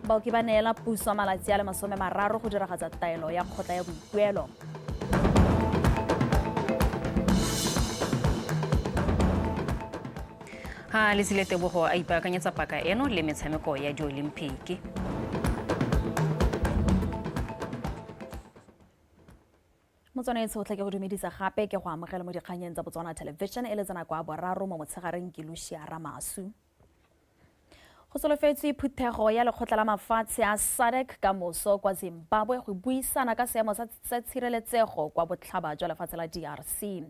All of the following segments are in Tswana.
Baoki ba neela puso malatsi a le 30 go diragatsa taelo ya kgotla ya boikuelo. Ha Lesile Tebogo a ipaakanyetsa paka eno le metshameko ya Diolimphiki. Motswana e tshotlhe ke go dumedisa gape ke go amogela mo dikganyeng tsa Botswana Television e le tsa nako ya boraro mo motshegareng ke Lucia Ramasu. Go solofetswe phuthego ya lekgotla la mafatshe a SADC ka moso kwa Zimbabwe go buisana ka seemo sa tshireletsego kwa botlhaba jwa lefatshe la DRC.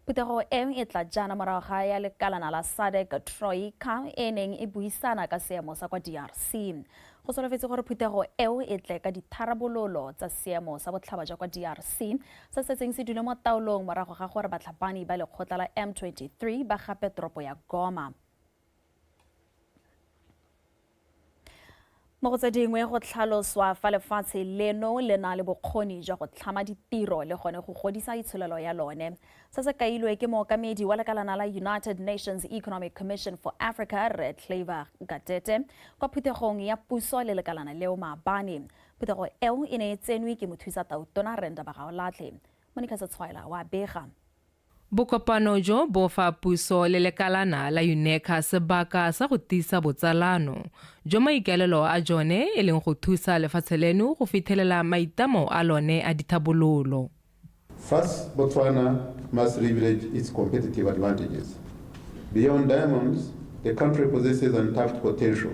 Phuthego e e tla jaana morago ga ya lekalana la SADC Troika e neng e buisana ka seemo sa kwa DRC. Go solofetse gore phuthego eo e tle ka ditharabololo tsa seemo sa botlhaba jwa kwa DRC se setseng se dule mo taolong morago ga gore batlhabani ba lekgotla la M23 ba gape toropo ya Goma. Mo go tse dingwe go tlhaloswa fa lefatshe leno le na le bokgoni jwa go tlhama ditiro le gone go godisa itsholelo ya lone. Se se kailwe ke mookamedi wa lekalana la United Nations Economic Commission for Africa, Rre Claver Gatete, kwa phuthegong ya puso le lekalana leo maabane. Phuthego eo e ne e tsenwe ke mothusa tautona Rre Ndaba Gaolatlhe. Monica Setshwaela wa bega. Bokopano jo bo fa puso le lekalana la UNECA sebaka sa go tiisa botsalano, jo maikaelelo a jone e leng go thusa lefatshe leno go fithelela maitamo a lone a dithabololo. First, Botswana must leverage its competitive advantages. Beyond diamonds, the country possesses untapped potential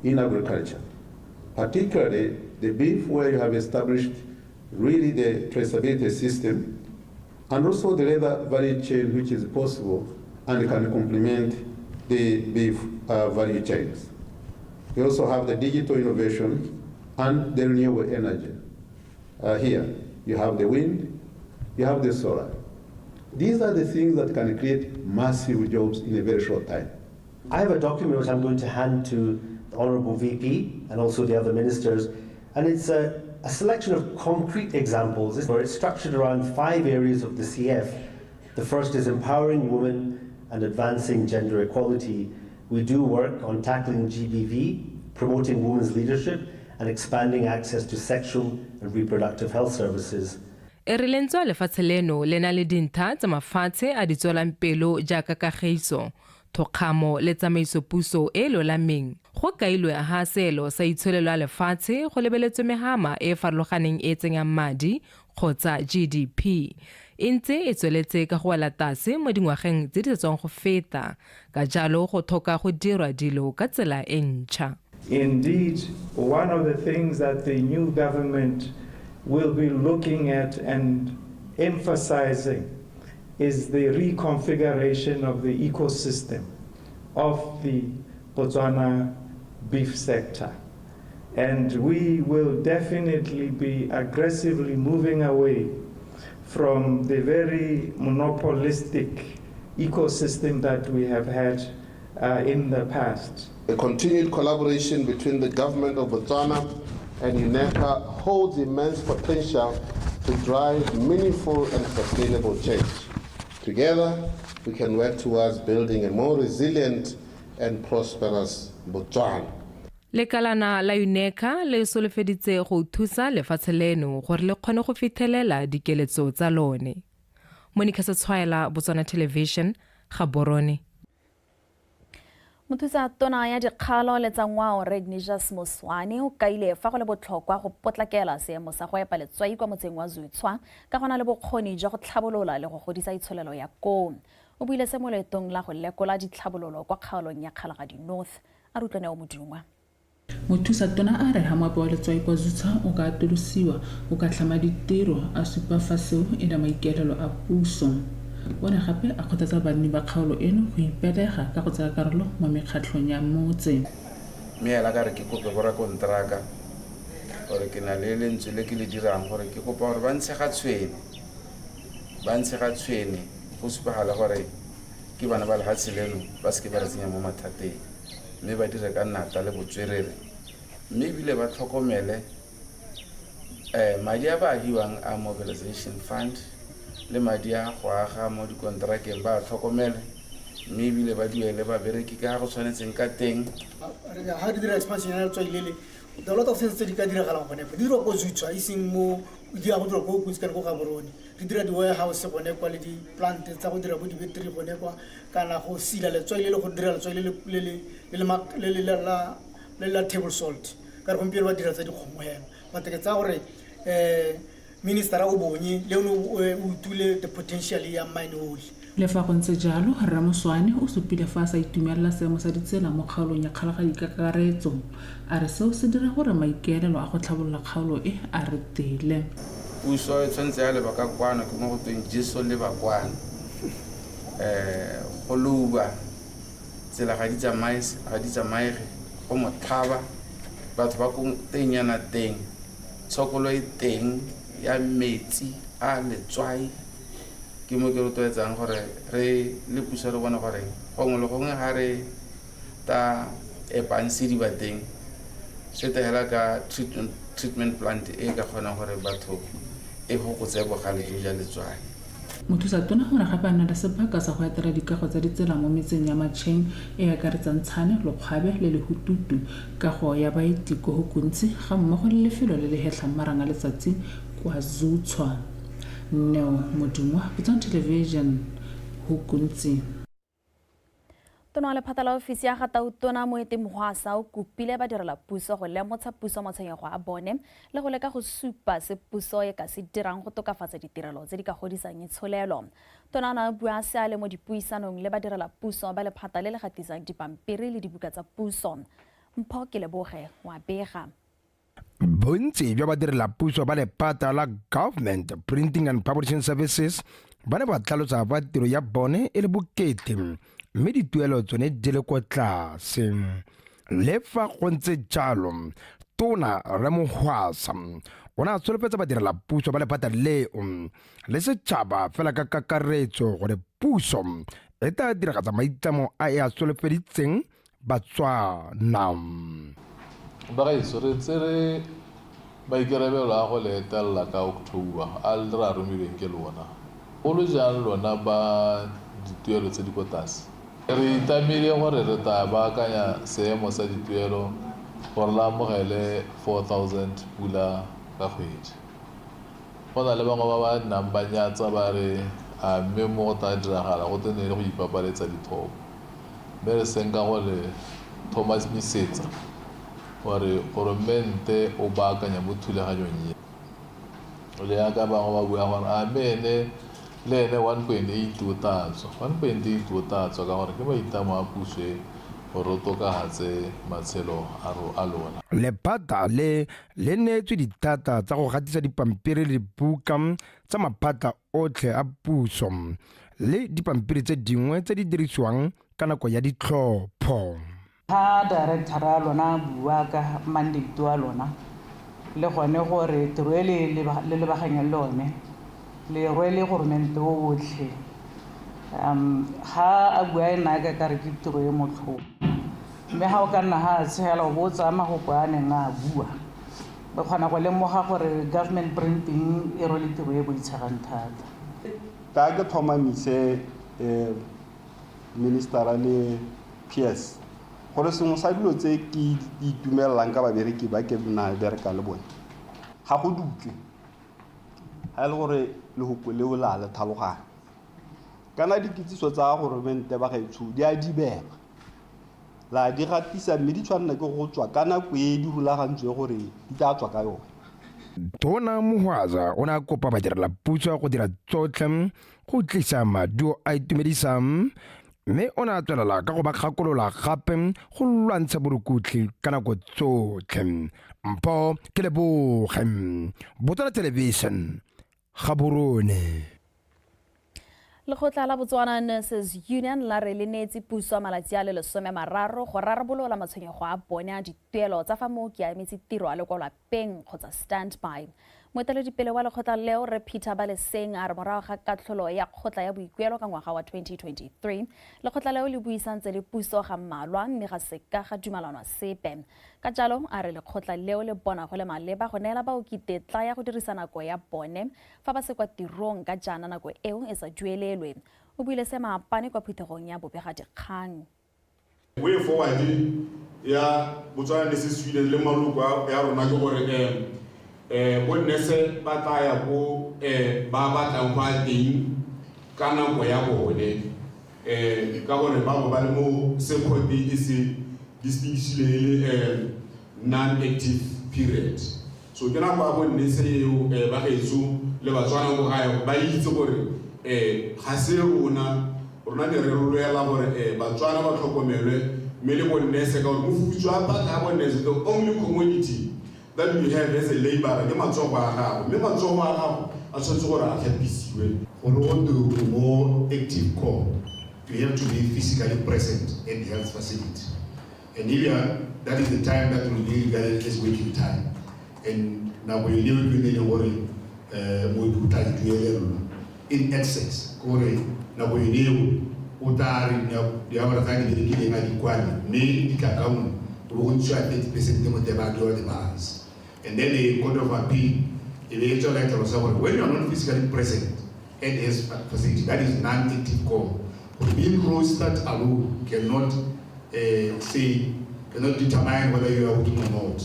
in agriculture, particularly the beef, where you have established really the traceability system, and also the leather value chain, which is possible and can complement the beef value chains. We also have the digital innovation and the renewable energy. Here, you have the wind, you have the solar. These are the things that can create massive jobs in a very short time. I have a document which I'm going to hand to the Honourable VP and also the other ministers, and it's a selection of concrete examples where it's structured around 5 areas of the CF. The first is empowering women and advancing gender equality. We do work on tackling GBV, promoting women's leadership, and expanding access to sexual and reproductive health services. E re lentswa lefatshe leno le na le dintha tsa mafatshe a di tswelang pelo jaaka kagiso, thokgamo le tsamaisopuso e e lolameng, go kailwe ha seelo sa itsholelo ya lefatshe go lebeletswe mehama e e farologaneng e e tsenyang madi kgotsa GDP e ntse e tsweletse ka go wela tase mo dingwageng tse di sa tswang go feta, ka jalo go thoka go dirwa dilo ka tsela e ntšha. Indeed, one of the things that the new government will be looking at and emphasizing is the reconfiguration of the ecosystem of the Botswana beef sector. And we will definitely be aggressively moving away from the very monopolistic ecosystem that we have had in the past. The continued collaboration between the government of Botswana and UNECA holds immense potential to drive meaningful and sustainable change. Together, we can work towards building a more resilient and prosperous Botswana. Lekalana la UNECA le solofeditse go thusa lefatshe leno gore le kgone go fithelela dikeletso tsa lone. Monica Setshwaela, Botswana Television, Gaborone. Mothusa tona ya dikgalo le tsa ngwao Rre Ignatius Moswane o kaile fa go le botlhokwa go potlakela seemo sa go epa letswai kwa motseng wa Zutshwa ka go na le bokgoni jwa go tlhabolola le go godisa itsholelo ya koo. O buile se mo leetong la go lekola ditlhabololo kwa kgaolong ya Kgalagadi North. A re utlwe Neo Modungwa. Mothusa tona a re ha moapi wa letswai kwa Zutshwa o ka atolosiwa, o ka tlhama ditiro, a supa fa seo e le maikaelelo a puso. O ne gape a kgothatsa banni ba kgaolo eno go ipelega ka go tsaya karolo mo mekgatlhong ya motse. Mme hela ka re ke kope borakonteraka gore ke na le lentswe le ke le dirang gore ke kopa gore ba ntshe ga tshwene, ba ntshe ga tshwene go supagala gore ke bana ba lehatshe leno ba seke ba re tsenya mo mathateng. Mme ba dire ka natla le botswerere, mme ebile ba tlhokomele madi a ba a hiwang a mobilization fund le madi a go aga mo dikonterakeng ba a tlhokomele, Mme ebile ba duele babereki ka ga go tshwanetseng ka teng. Ga re dira expansion ya letswai lele, there are a lot of things tse di ka diragalang gone fa. Di dirwa ko Zutswa, e seng mo di ya go dirwa ko Hukuntsi kana ko Gaborone. Re dira di-warehouse gone kwa le di-plant tsa go dira bo di-battery gone kwa, kana go sila letswai le le go dira letswai le le la table salt. Ka re gompieno ba dira tsa dikgomo hela. But ke tsaya gore minister o bonye le one o utule the potential ya mine ole. Le fa go ntse jalo, Rre Moswaane o supile fa a sa itumelela seemo sa ditsela mo kgaolong ya Kgalagadi ka kakaretso. A re seo se dira gore maikaelelo a go tlhabolola kgaolo e a retele. Puso e tshwanetse ya leba ka kwano, ke mo go tweng Jesu leba kwano. Go louba tsela ga di tsamaye, ga di tsamaege, go motlhaba, batho ba ko tengnyana teng, tshokolo e teng ya metsi a letswai. Ke mo ke rotloetsang gore re le puso re bone gore gongwe le gongwe ga re ta epang sediba teng, se hela ka treatment plant e ka kgonang gore batho e fokotse bogale jo ja letswai. Mothusa tona o ne gape a nna le sebaka sa go etela dikago tsa ditsela mo metseng ya Matšheng e akaretsang Tshane, Lokgwabe le Lehututu, kago ya baeti ko Hukuntsi ga mmogo le lefelo le le hetlhang marang a letsatsi kwa Zutshwa. Neo Modungwa, Botswana Television, Hukuntsi. Tona wa lephata la ofisi ya ga Tautona Moeti Mohwasa o kopile badirela puso go lemotsha puso matshwenyego a bone le go leka go supa se puso e ka se dirang go tokafatsa ditirelo tse di ka godisang itsholelo. Tona o ne a bua se a le mo dipuisanong le badirela puso ba lephata le le gatisang dipampiri le dibuka tsa puso. Mpho Keleboge wa bega. Bontsi jwa badirelapuso ba lephata la Government Printing and Publishing Services ba ne ba tlhalosa fa tiro ya bone e le bokete mme dituelo tsone di le kwa tlase. Le fa go ntse jalo, tona Rre Mohwasa o ne a solofetsa badirelapuso ba lephata leo le setšhaba fela ka kakaretso gore puso e tla diragatsa maitlamo a e a solofeditseng Batswana. Bagaetsho, re tsere maikarabelo a go le etelela ka October a re a romilweng ke lona. Golo jang lona ba dituelo tse di ko tlase. Re itamile gore re tla baakanya seemo sa dituelo gore le amogele 4000 pula ka kgwedi. Go na le bangwe ba ba nnang ba nyatsa ba re a mme mo go tla diragala go tse ne le go ipapaletsa dithopo. Mme re senka gore thomamisetsa gore goromente o baakanya mo thulaganyong e. Le yaka bangwe ba bua gore a mme ene le ene 1.8 o tla tswa. 1.8 o tla tswa ka gore ke maitlamo a puso e gore o tokafatse matshelo a lona. Lephata le le neetswe dithata tsa go gatisa dipampiri le dibuka tsa maphata otlhe a puso le dipampiri tse dingwe tse di dirisiwang ka nako ya ditlhopho. Ha director a lona a bua ka mandate wa lona le gone gore tiro e le lebaganyeng le one le rwele goromente o otlhe, ga a bua e nna ka kare ke tiro e motlhofo, mme ga o ka nna ga a tshegela o bo o tsaya mafoko a neng a bua, re kgona go lemoga gore government printing e rwele tiro e boitshegang thata. Ka ke tlhomamise ministera le PS gore sengwe sa dilo tse ke itumelelang ka babereki ba ke nna bereka le bone, ga go dutle ga e le gore lehoko leo la le tlhaloganya kana dikitsiso tsa goromente ba gaetsho di a dibela la di gatisa mme di tshwanela ke go tswa ka nako e di rulagantswe gore di tla tswa ka yone. Tona Mohwasa o ne a kopa badirelapuso go dira tsotlhe go tlisa maduo a itumedisang, mme o ne a tswelela ka go ba gakolola gape go lwantsha borukutlhi ka nako tsotlhe. Mpho Keleboge, Botswana Television, Gaborone. Lekgotla la Botswana Nurses Union la re le neetse puso malatsi a le 30 go rarabolola matshwenyego a bone a dituelo tsa fa mooki a emetse tiro a le kwa lapeng kgotsa standby. Moeteledipele wa lekgotla leo Rre Peter Baleseng a re morago ga katlholo ya kgotla ya boikuelo ka ngwaga wa 2023, lekgotla leo le buisantse le puso ga mmalwa mme ga seka ga dumalanwa sepe. Ka jalo a re lekgotla leo le bona go le maleba go neela baoki tetla ya go dirisa nako ya bone fa ba se kwa tirong ka jaana nako eo e sa duelelwe. O buile se maapane kwa phuthegong ya bobegadikgang. Way forward ya Botswana Nurses Union le maloko ya rona ke gore bo-nurse ba tla ya ko ba batlang go ya teng ka nako ya bone, ka gore ba bo ba le mo se court e se distinguishile e le non-active period. So ke nako ya bo-nurse eo, ba gaetsho le Batswana ko gae ba itse gore ga se rona ne re roloela gore Batswana ba tlhokomelwe mme le bo-nurse, ka gore mofutso wa patla ya bo-nurse, the only commodity that you have as a laborer ke matsogo a gago, mme matsogo a gago a tshwanetse gore a tlhapisiwe. Gore o te mo active core, you have to be physically present at the health facility. And if you are, that is the time that will be regarded as working time. And nako yone eo ke yone e leng gore mooki o tla e duelelwa in excess, gore nako yone eo o tla re diabara tsa di berekileng a di kwale, mme di tla ka nngwe go bo go ntshiwa 30% mo teng ba duela the balance. And then the Court of Appeal e be e tswela e tlhalosa gore when you are not physically present at this facility, that is non-active core, being rostered alone cannot cannot determine whether you are working or not.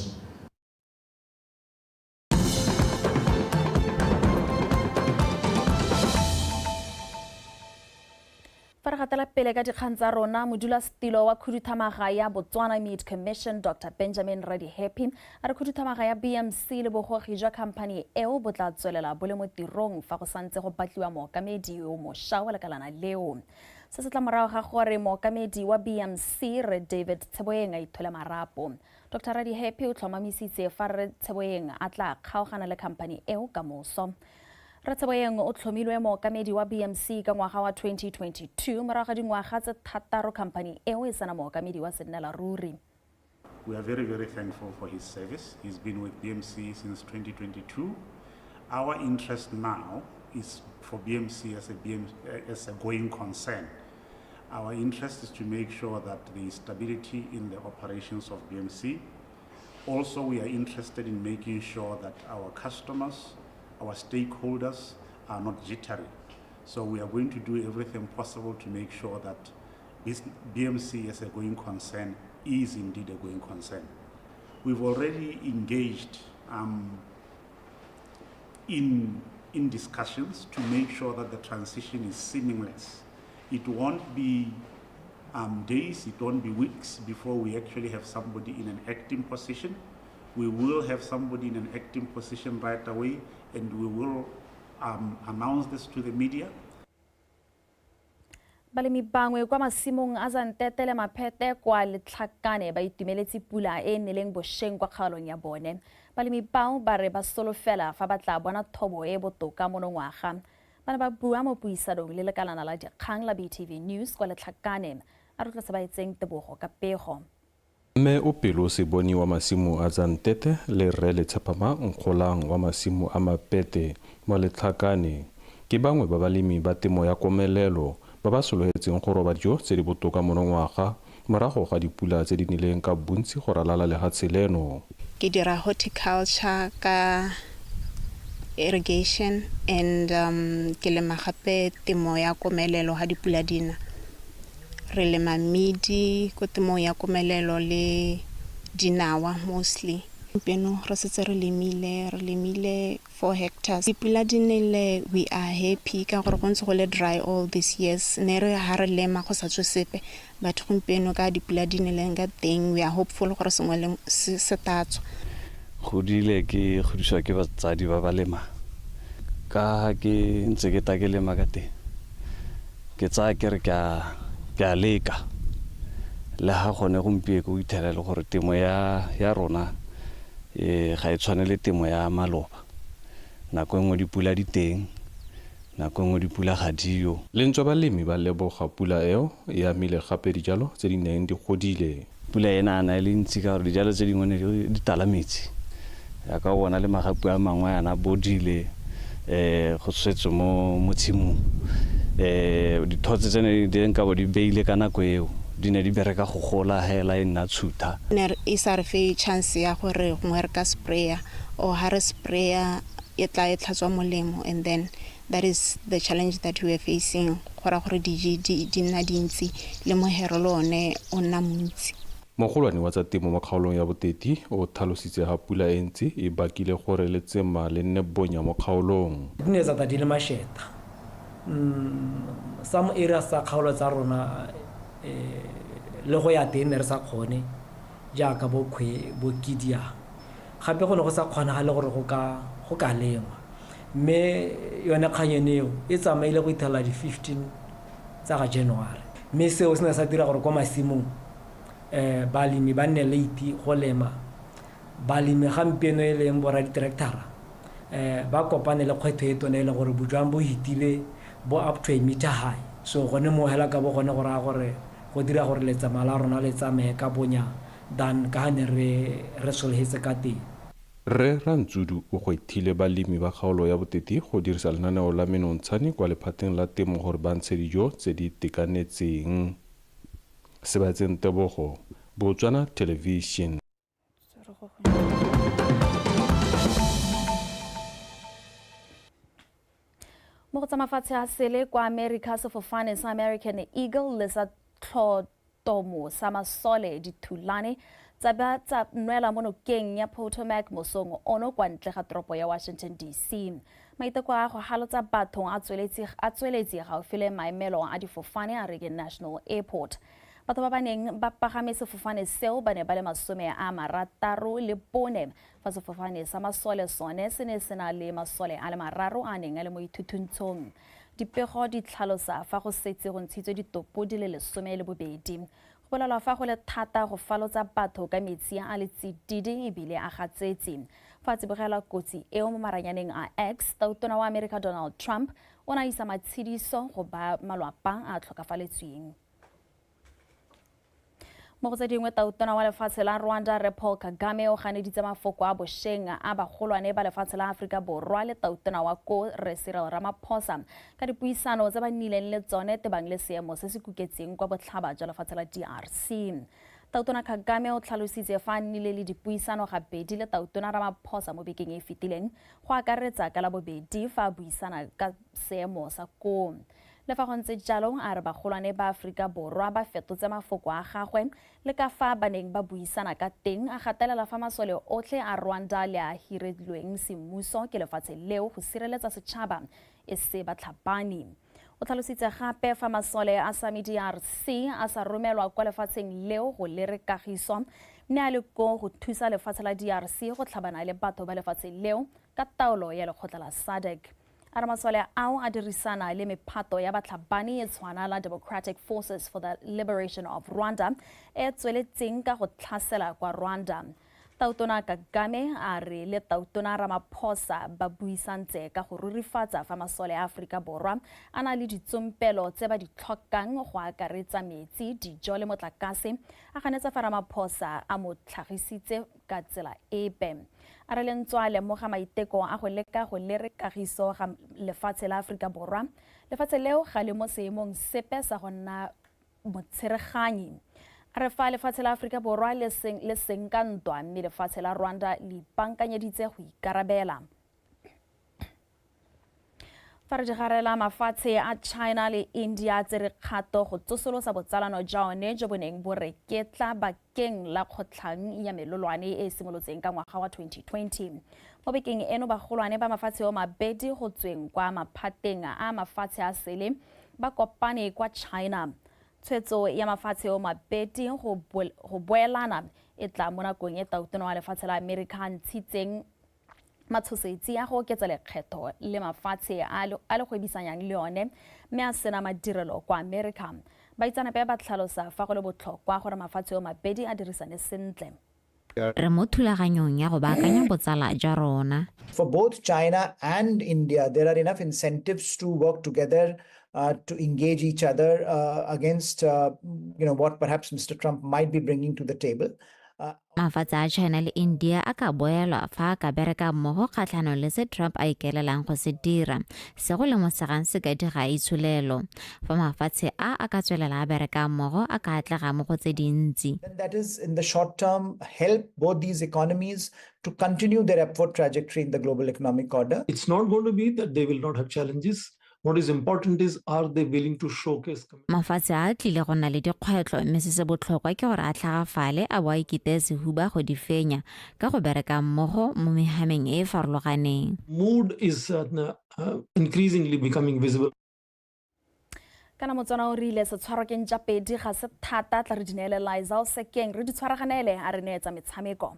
Fa re gatela pele ka dikgang tsa rona, modulasetilo wa khuduthamaga ya Botswana Meat Commission Dr Benjamin Radihappy a re khuduthamaga ya BMC le bogogi jwa khamphani eo bo tla tswelela bo le mo tirong fa go santse go batliwa mookamedi yo mošwa wa lekalana leo. Se se tla morago ga gore mookamedi wa BMC re David Tsheboeng a ithole marapo. Dr Radihappy o tlhomamisitse fa re Tsheboeng a tla kgaogana le khamphani eo ka moso. Re Tsheboeng o tlhomilwe mookamedi wa BMC ka ngwaga wa 2022 morago ga dingwaga tse 6 khamphani eo e sena mookamedi wa sennela ruri. We are very, very thankful for his service. He's been with BMC since 2022. Our interest now is for BMC as a going concern. Our interest is to make sure that there is stability in the operations of BMC. Also, we are interested in making sure that our customers, our stakeholders are not jittery. So we are going to do everything possible to make sure that this BMC as a going concern is indeed a going concern. We've already engaged in discussions to make sure that the transition is seamless. It won't be days, it won't be weeks before we actually have somebody in an acting position. We will have somebody in an acting position right away, and we will announce this to the media. Balemi bangwe kwa masimong a Zantete le Maphete kwa Letlhakane ba itumeletse pula e e neleng bošeng kwa kgaolong ya bone. Balemi bao ba re ba solofela fa ba tla bona thobo e botoka monongwaga. Ba ne ba bua mo puisanong le lekalana la dikgang la BTV News kwa Letlhakane. A re tlose ba etseng tebogo ka pego. Mme o pelo Seboni wa masimo a Zantete le rre Letshepama Nkgolang wa masimo a Mapete mo Letlhakane ke bangwe ba balemi ba temo ya komelelo ba ba solofetseng go roba dijo tse di botoka monongwaga morago ga dipula tse di neleng ka bontsi go ralala lehatshe leno. Ke dira horticulture ka irrigation and ke lema gape temo ya komelelo ha dipula dina. Re lema mmidi ko temong ya komelelo le dinawa mostly. Gompieno re setse re lemile 4 hectares. Dipula di nele, we are happy ka gore go ntse go le dry all these years. Ne re ha re lema go sa tswe sepe, but gompieno ka dipula di neleng ka teng, we are hopeful gore sengwe le se tla tswa. Godile ke godisiwa ke batsadi ba ba lemang. Ka ke ntse ke tla ke lema ka teng, ke tsaya ke re ke a leka. Le ha gone gompieno o ithela le gore temo ya rona ga e tshwane le temo ya maloba. Nako nngwe dipula di teng, nako nngwe dipula ga diyo. Le ntswa balemi ba leboga pula eo e amile gape dijalo tse di neng di godile. Pula ena a na e le ntsi ka gore dijalo tse dingwe ne di tala metsi. Jaaka o bona le magapu a mangwe ana bodile, go setse mo tshimong. Dithotse tse ne di nka bo di beile ka nako eo, di ne di bereka go gola hela e nna tshutha. Ne e sa re fe chance ya gore gongwe re ka sprayer, or ha re sprayer e tla e tlhatswa molemo, and then That is the challenge that we are facing. Go raya gore diji di nna dintsi le mohero le one o nna montsi. Mogolwane wa tsa temo mo kgaolong ya Boteti o tlhalositse ha pula e ntsi e bakile gore letsema le nne bonya mo kgaolong. Di ne tsa tla di le masheta. Some areas tsa kgaolo tsa rona le go ya teng ne re sa kgone jaaka bo Khwe, bo Kidia. Gape go ne go sa kgonagale gore go ka go ka lengwa. Mme yone kgang ene eo e tsamaile go ithela di 15 tsa ga January. Mme seo se ne sa dira gore kwa masimong balemi ba nne late go lema. Balemi gampieno e leng bo raditractor-ra ba kopane le kgwetlho e tona e leng gore bojang bo hitile bo up to a meter high. So gone moo hela ka bo gone go raya gore go dira gore letsema la rona le tsamaye ka bonya than ka ga ne re re sologetse ka teng. Rre Rantsudu o gwethile balemi ba kgaolo ya Boteti go dirisa lenaneo la menontshane kwa lephateng la temo gore ba ntshe dijo tse di itekanetseng. Sebatseng Tebogo, Botswana Television. Mo go tsa mafatshe a sele kwa America, sefofane sa American Eagle le sa tlhotomo sa masole dithulane tsa ba tsa nwela mo nokeng ya Potomac mosong ono kwa ntle ga toropo ya Washington DC. Maiteko a go halotsa batho a tsweletse gaufi le maemelo a difofane a Reagan National Airport. Batho ba ba neng ba pagame sefofane seo ba ne ba le 64, fa sefofane sa masole sone se ne se na le masole a le mararo a neng a le mo ithuthuntshong. Dipego di tlhalosa fa go setse go ntshitswe ditopo di le 12. Go bolelwa fa go le thata go falotsa batho ka metsi a le tsididi ebile a gatsetse. Fa a tsibogela kotsi eo mo maranyaneng a X, tautona wa Amerika Donald Trump o ne a isa matshediso go ba malwapa a tlhokafaletsweng. Mo go tse dingwe, tautona wa lefatshe la Rwanda Rre Paul Kagame o ganeditse mafoko a bosheng a bagolwane ba lefatshe la Aforika Borwa le tautona wa ko Rre Cyril Ramaphosa ka dipuisano tse ba nnileng le tsone tebang le seemo se se kuketseng kwa botlhaba jwa lefatshe la DRC. Tautona Kagame o tlhalositse fa a nnile le dipuisano gabedi le tautona Ramaphosa mo bekeng e e fetileng, go akaretsa ka Labobedi fa a buisana ka seemo sa koo. Le fa go ntse jalo, a re bagolwane ba Aforika Borwa ba fetotse mafoko a gagwe le ka fa ba neng ba buisana ka teng, a gatelela fa masole otlhe a Rwanda le a hirilweng semmuso ke lefatshe leo go sireletsa setšhaba e se batlhabani. O tlhalositse gape fa masole a Sami DRC a sa romelwa kwa lefatsheng leo go lere kagiso, mme a le koo go thusa lefatshe la DRC go tlhabana le batho ba lefatshe leo ka taolo ya lekgotla la SADC. A re masole ao a dirisana le mephato ya batlhabani e tshwana la Democratic Forces for the Liberation of Rwanda e tsweletseng ka go tlhasela kwa Rwanda. Tautona Kagame a re le Tautona Ramaphosa ba buisantse ka go rurifatsa fa masole a Aforika Borwa a na le ditsompelo tse ba di tlhokang go akaretsa metsi, dijo le motlakase, a ganetsa fa Ramaphosa a mo tlhagisitse ka tsela epe. A re lentswa lemoga maiteko a go leka go lere kagiso ga lefatshe la Aforika Borwa, lefatshe leo ga le mo seemong sepe sa go nna motshereganyi. A re fa lefatshe la Aforika Borwa le seng ka ntwa, mme lefatshe la Rwanda le ipaakanyeditse go ikarabela. Fa re digarela mafatshe a China le India tsere kgato go tsosolosa botsalano jwa one jo bo neng bo reketla bakeng la kgotlhang ya melolwane e e simolotseng ka ngwaga wa 2020. Mo bekeng eno bagolwane ba mafatshe o mabedi go tsweng kwa maphateng a mafatshe a sele ba kopane kwa China. Tshwetso ya mafatshe o mabedi go boelana e tla mo nakong e tautona wa lefatshe la Amerika a ntshitseng matshosetsi a go oketsa lekgetho le mafatshe a le gwebisanyang le one mme a sena madirelo kwa America. Baitseanape ba tlhalosa fa go le botlhokwa gore mafatshe o mabedi a dirisane sentle. Re mo thulaganyong ya go baakanya botsala jwa rona. For both China and India, there are enough incentives to work together to engage each other against what perhaps Mr. Trump might be bringing to the table. Mafatshe a China le India a ka boelwa fa a ka bereka mmogo kgatlhanong le se Trump a ikaelelang go se dira, se go lemosegang se ka diga itsholelo. Fa mafatshe a a ka tswelela a bereka mmogo a ka atlega mo go tse dintsi. Then that is in the short term help both these economies to continue their upward trajectory in the global economic order. It's not going to be that they will not have challenges. What is important is, are they willing to showcase Mafatshe a a tlile go nna le dikgwetlho mme se se botlhokwa ke gore a tlhagafale a bo a ikiteye sehuba go di fenya ka go bereka mmogo mo mehameng e e farologaneng. Mood is increasingly becoming visible. Kana Motswana o rile setshwaro ke ntša pedi ga se thata, tla re di neele Liza o sekeng re di tshwaraganele a re neetsa metshameko.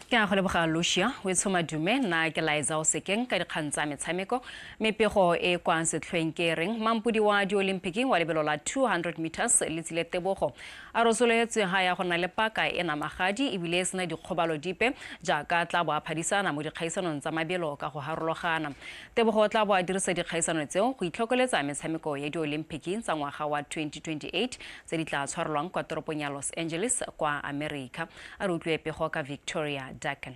Ke a go leboga Lucia o e tshomadume nna ke Liza o sekeng ka dikgang tsa metshameko mme pego e kwa setlhoeng ke reng mampodi wa diolimpiki wa lebelo la 200 meters le tsile Tebogo a rosoletswe ga ya go nna le paka e namagadi ebile e sena dikgobalo dipe jaaka tla bo a phadisana mo dikgaisanong tsa mabelo ka go harologana. Tebogo o tla bo a dirisa dikgaisano tseo go itlhokoletsa metshameko ya diolimpiki tsa ngwaga wa 2028 tse di tla tshwarelwang kwa toropong ya Los Angeles kwa America. A re utlwe pego ka Victoria Dakin.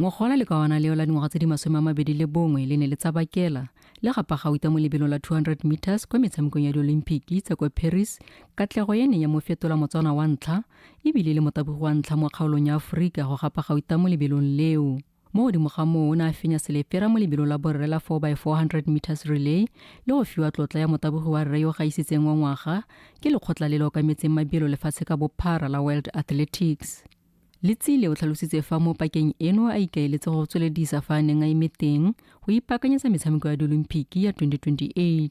Ngogola lekawana leo la dingwaga tse di 21 le ne le tsabakela le gapa gauta mo lebelong la 200 meters kwa metshamekong ya diolimpiki tsa kwa Paris. Katlego e ne ya mo fetola Motswana wa ntlha ebile le motabogi wa ntlha mo kgaolong ya Aforika go gapa gauta mo lebelong leo. Mo godimo ga moo o ne a fenya selefera mo lebelong la borre la 4x400 meters relay le go fiwa tlotla ya motabogi wa rre yo gaisitseng wa ngwaga ke lekgotla le le okametseng mabelo lefatshe ka bophara la World Athletics. Letsile o tlhalositse fa mo pakeng eno a ikaeletse go tsweledisa fa a neng a eme teng go ipaakanyetsa metshameko ya diolimpiki ya 2028.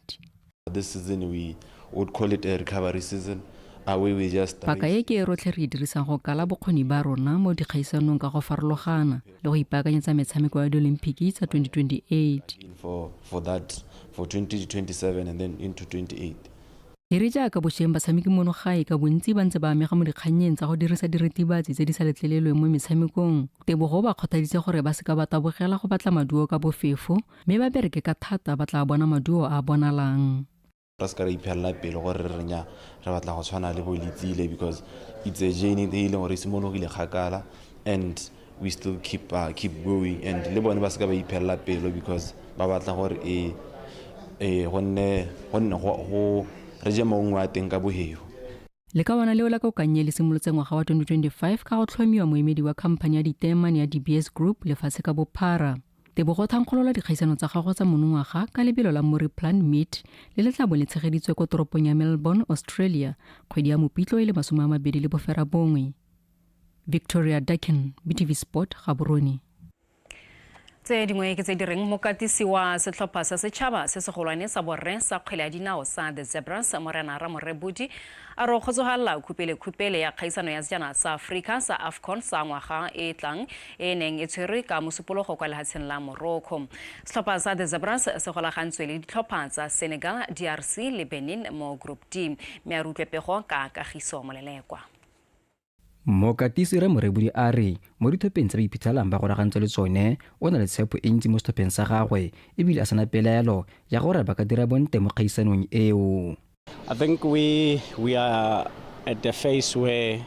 This season we would call it a recovery season. We just Paka e ke e rotlhe re e dirisang go kala bokgoni ba rona mo dikgaisanong ka go farologana le go ipaakanyetsa metshameko ya diolimpiki tsa 2028. For that, for 2027 and then into 28. E re jaaka bošweng batshameki mono gae ka bontsi ba ntse ba amega mo dikgannyeng tsa go dirisa diritibatsi tse di sa letlelelweng mo metshamekong, Tebogo o ba kgothaditse gore ba seka ba tabogela go batla maduo ka bofefo mme ba bereke ka thata ba tla bona maduo a bonalang. Re se ka ra iphelela pele gore re re nya re batla go tshwana le bo Letsile because it's a journey e leng gore e simologile kgakala and we still keep going and le bone ba se ka ba iphelela pelo because ba batla gore e gonne go re je maungo a teng ka boheo. Lekawana leo la Kokanye le simolotse ngwaga wa 2025 ka go tlhomiwa moemedi wa khamphani ya diteemane ya DBS Group lefatshe ka bophara. Tebogo thankgolola dikgaisano tsa gagwe tsa monongwaga ka lebelo la Murray Plant Meet le le tla bo le tshegeditswe ko toropong ya Melbourne, Australia, kgwedi ya Mopitlo e le 29. Victoria Dakin, BTV Sport, Gaborone. Tse dingwe ke tse di reng mokatisi wa setlhopha sa setšhaba se segolwane sa borre sa kgwele ya dinao sa The Zebras Morena Ramorebudi a re o kgotsogalela khupele-khupele ya kgaisano ya sejana sa Afrika sa AFCON sa ngwaga e tlang e neng e tshwerwe ka mosupologo kwa lehatsheng la Morocco. Setlhopha sa The Zebras se golagantswe le ditlhopha tsa Senegal, DRC le Benin mo Group D. Mme a re utlwe pego ka Kagiso Molelekwa. Mokatisi Ramorebudi a re mo ditlhopheng tse ba iphitlhelang ba golagantswe le tsone o na le tshepo e ntsi mo setlhopheng sa gagwe ebile a sena pelaelo ya gore ba ka dira bontle mo kgaisanong eo. I think we are at the phase where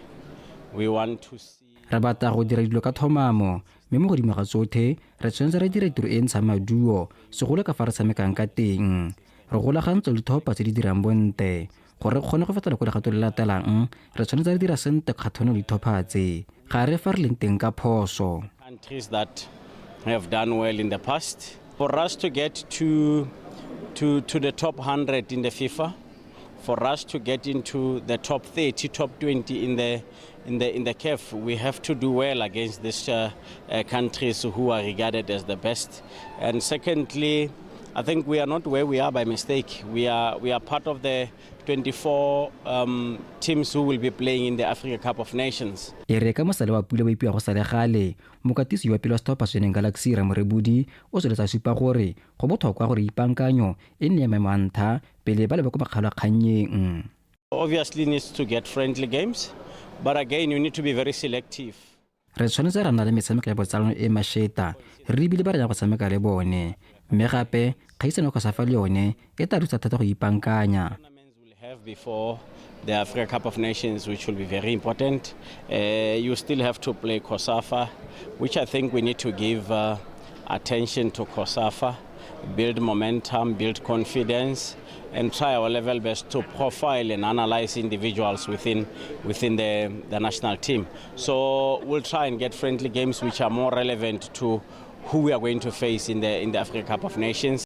we want to see. Re batla go dira dilo ka thomamo mme mo godimo ga tsothe re tshwanetse re dire tiro e ntshang maduo segolo ka fa re tshamekang ka teng. Re golagantswe le ditlhopha tse di dirang bontle. Gore re kgone go fetela ko legatong le latelang re tshwanetse re dira sentle kgatlhanong le ditlhopha tse. Ga re fa re leng teng ka phoso. Countries that have done well in the past. For us to get to the top 100 in the FIFA, for us to get into the top 30, top 20 in the CAF, we have to do well against these countries who are regarded as the best. And secondly, I think we are not where we are by mistake. We are part of the 24 teams who will be playing in the Africa Cup of Nations. E re ka mosale wa pula ba ipiwa go sa le gale, mokatisi wa pele wa setlhopha Sweneng Galaxy Ramorebudi o tsweletsa supa gore go botlhokwa gore ipaankanyo e nne ya maemo a ntlha pele ba leba ko makgaolakgannyeng. Obviously needs to get friendly games, but again you need to be very selective. Re tshwanetse ra nna le metshameko ya botsalano e e mašeta re lebile ba re yang go tshameka le bone. Mme gape, kgaisano ya COSAFA le yone e tla thusa thata go ipankanya. Have before the Africa Cup of Nations, which will be very important. You still have to play COSAFA, which I think we need to give attention to COSAFA, build momentum, build confidence, and try our level best to profile and analyze individuals within the national team. So we'll try and get friendly games which are more relevant to who we are going to face in the Africa Cup of Nations.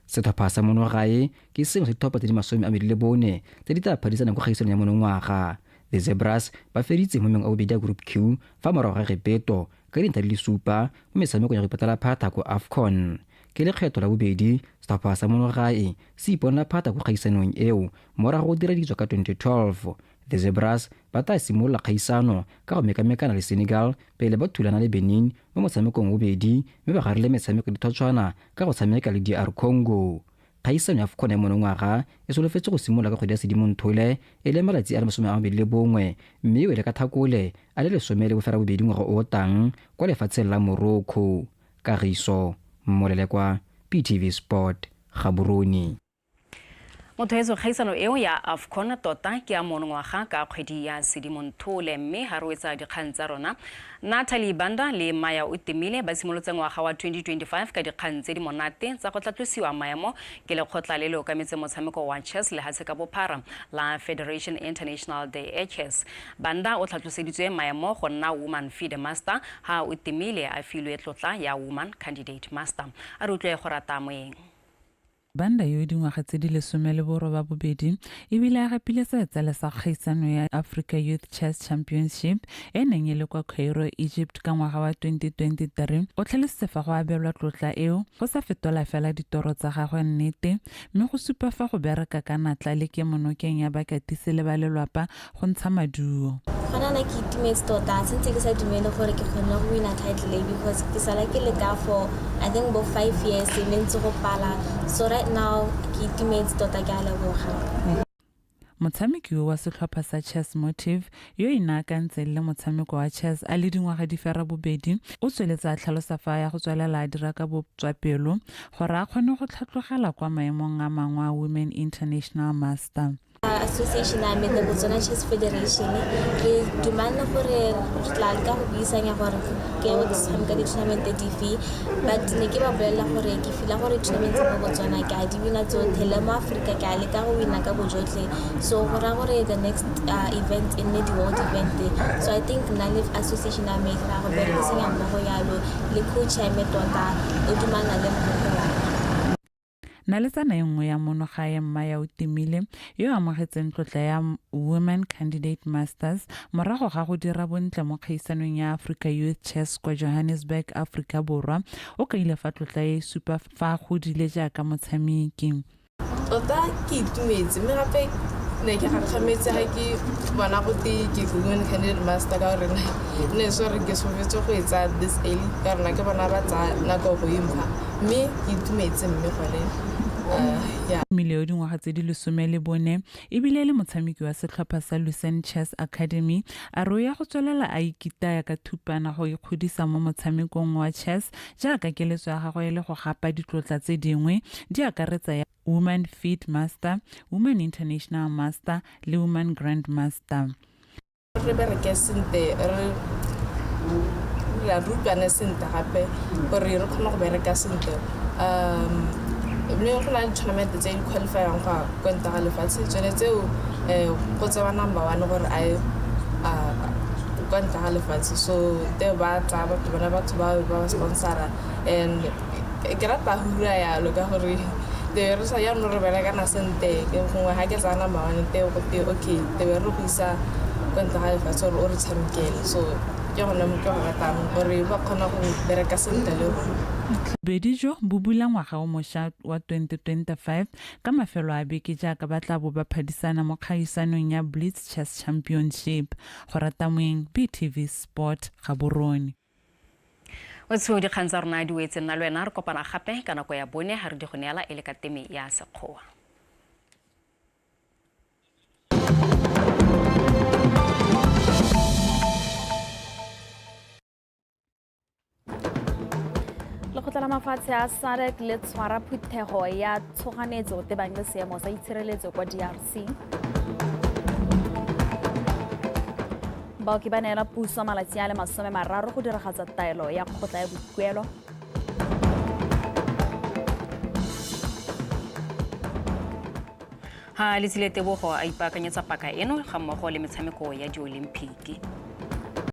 Setlhopha sa monogae ke sengwe sa ditlhopha tse di 24 tse di tla phadisanang ko kgaisanong ya monongwaga. The Zebras ba feditse mo mengwe a bobedi a Group Q fa morago ga Egepeto ka dintlha di le supa mo metshamekong ya go ipatela phatha ko AFCON. Ke lekgetho la bobedi setlhopha sa monogae se iponela phatha ko kgaisanong eo morago go diraditswa ka 2012. The Zebras ba tla simolola kgaisano ka go mekamekana le Senegal pele ba thulana le Benin mo motshamekong bobedi, mme ba garile metshameko dithotshwana ka go tshameka le DR Congo. Kgaisano ya AFCON ya monongwaga e solofetse go simolola ka kgwedi ya Sedimonthole e le malatsi a le 21, mme e wele ka Thakole a le 18 ngwaga o o tang kwa lefatsheng la Morocco. Kagiso Molelekwa, PTV Sport, Gaborone. Motho etso, kgaisano eo ya AFCON tota ke ya monongwaga ka kgwedi ya Sedimonthole. Mme ga re wetsa dikgang tsa rona, Natalie Banda le Maya Otemile ba simolotse ngwaga wa 2025 ka dikgang tse di monate tsa go tlatlosiwa maemo ke lekgotla le le okametse motshameko wa chess lehatshe ka bophara la Federation International de Chess. Banda o tlhatloseditswe maemo go nna Woman FIDE Master, ha Otemile a filwe tlotla ya Woman Candidate Master. A re utlwe go rata moeng. Banda, yo dingwaga tse di 18 ebile a gapile seetsele sa kgaisano ya Africa Youth Chess Championship e neng e le kwa Cairo, Egypt ka ngwaga wa 2023, o tlhalositse fa go abelwa tlotla eo go sa fetola fela ditoro tsa gagwe nnete, mme go supa fa go bereka ka natla le kemonokeng ya bakatisi le ba lelwapa go ntsha maduo. Gona na ke itumetse tota, sentse ke sa dumele gore ke kgonne go wina title e, because ke sala ke leka for I think bo 5 years, mme ntse go pala. So right now ke itumetse tota, ke a leboga. Motshameki wa setlhopha sa Chess Motive, yo inaakantseng le motshameko wa chess a le dingwaga di 8, o tsweletse a tlhalosa fa ya go tswelela a dira ka botswapelo gore a kgone go tlhatlogela kwa maemong a mangwe a Women International Master. Association ya me, the Botswana Chess Federation, re dumalane gore re tla leka go buisanya gore ke go tshameka di-tournament dife, but ne ke ba bolelela gore ke feela gore tournament mo Botswana ke a di wina tsotlhe, le mo Aforika ke a leka go wina ka bojotlhe. So go raya gore the next event e nne di-world event. So I think nna le association ya me ra go berekisanya mmogo yalo, le coach ya me tota o dumalana le mmogo wa. Naletsana e nngwe ya monogae, Mmaya Otimile, yo amogetseng tlotla ya Women Candidate Masters morago ga go dira bontle mo kgaisanong ya Africa Youth Chess kwa Johannesburg, Aforika Borwa, o kaile fa tlotla e supa fa a godile jaaka motshameki. Tota ke itumetse, mme gape ne ke gakgametse ga ke bona gote ke Women Candidate Master, ka gore ne se gore ke solofetse go e tsaya this early, ka rona ke bona ba tsaya nako go impha, mme ke itumetse mme gone ya. Mmile yo dingwaga tse di 14 ebile e le motshameki wa setlhopha sa Lucerne Chess Academy, a re o ya go tswelela a ikitaya ka thupana go ikgodisa mo motshamekong wa chess, jaaka keletso ya gagwe e le go gapa ditlotla tse dingwe di akaretsa ya Woman FIDE Master, Woman International Master le Woman Grand Master. Re bereke sentle, re rutwane sentle gape gore re kgone go bereka sentle, mme go na le tournament tse di qualifyang go ya kwa ntle ga lefatshe. Tsone tseo go tsewa number one gore a ye kwa ntle ga lefatshe. So te ba tsaya batho, bona batho ba ba sponsora, and ke rata go bua yalo ka gore te re sa jaanong re berekana sentle. Gongwe ga ke tsaya number one, te go te okay, te be re go isa kwa ntle ga lefatshe gore o re tshamekele. So ke gone mo ke go ratang gore ba kgona go bereka sentle le rona. Bobedi jo bo bula ngwaga o mošwa wa 2025 ka mafelo a beke, jaaka ba tla bo ba phadisana mo kgaisanong ya Blitz Chess Championship. Go rata moeng, BTV Sport, Gaborone. Otsho, dikgang tsa rona di wetse. Nna le wena re kopana gape ka nako ya bone ga re di go neela e le ka teme ya Sekgowa. Lekgotla la mafatshe a SADC le tshwara phuthego ya tshoganetso tebang le seemo sa itshireletso kwa DRC. Baoki ba neela puso malatsi a le 30 go diragatsa taelo ya kgotla ya boikuelo. Ha Letsile Tebogo a ipaakanyetsa paka eno ga mmogo le metshameko ya diolimphiki.